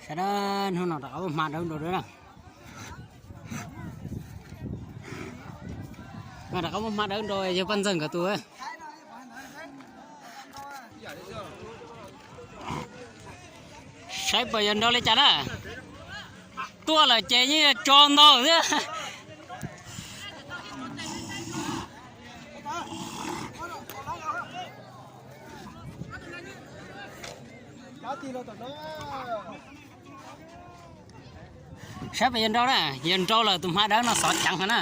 Sawv daws, hnub no rov qab muaj hma dawb nrau na. Rov qab muaj hma dawb nrau yog poj ntxawg nkawd tus. Saib puas yuav nrau li cas na. Tuaj lawm ces yeej yuav tso ntau thiab. Saib puas yuav nrau na, yog nrau lawm tus hma dawb no xov ceev heev na.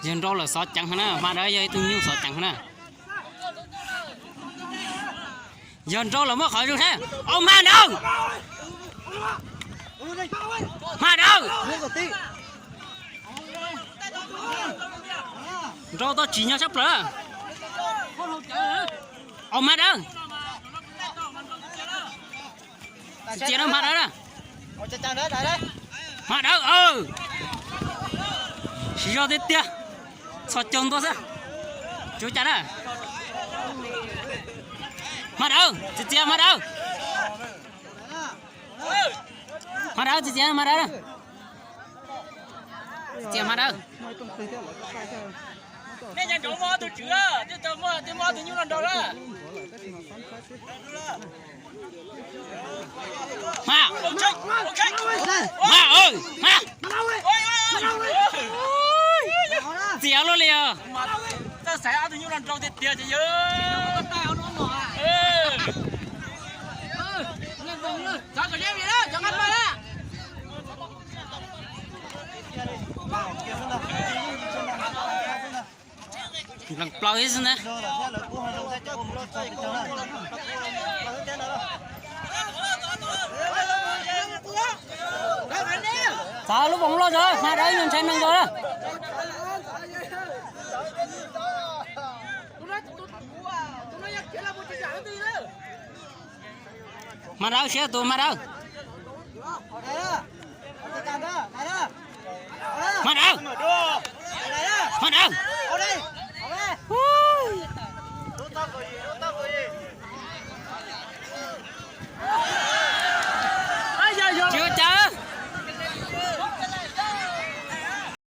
Yog nrau lawm xov ceev heev na, hma dawb yog ib tug nyuj xov ceev heev na. Yog nrau lawm muab qhov zoo saib. Au hma dawb, hma dawb. Nrau tau tsim nyog sab plaws. Au hma dawb. Txiav na hma dawb na. Hma dawb. Siv zog tiag tiag. Txhos caug ntua xwb. Tsis ua cas na. Hma dawb, txiav txiav hma dawb. Hma dawb, txiav txiav hma dawb na. Txiav hma dawb. Nej nyob nraud muaj ob tug tswv, twb tau muaj, twb muaj ob tug nyuj no nrau lawm. Hma, hma, hma, txiav luaj li os. Txawj xaiv ob tug nyuj no nrau tiag tiag ces yog. Nplees plaws ib xwb ntag. Txav lub voos loj zog, hma dawb nyuag ntshai neeg zog na. Hma dawb siab tus hma dawb. Hma dawb. Hma dawb.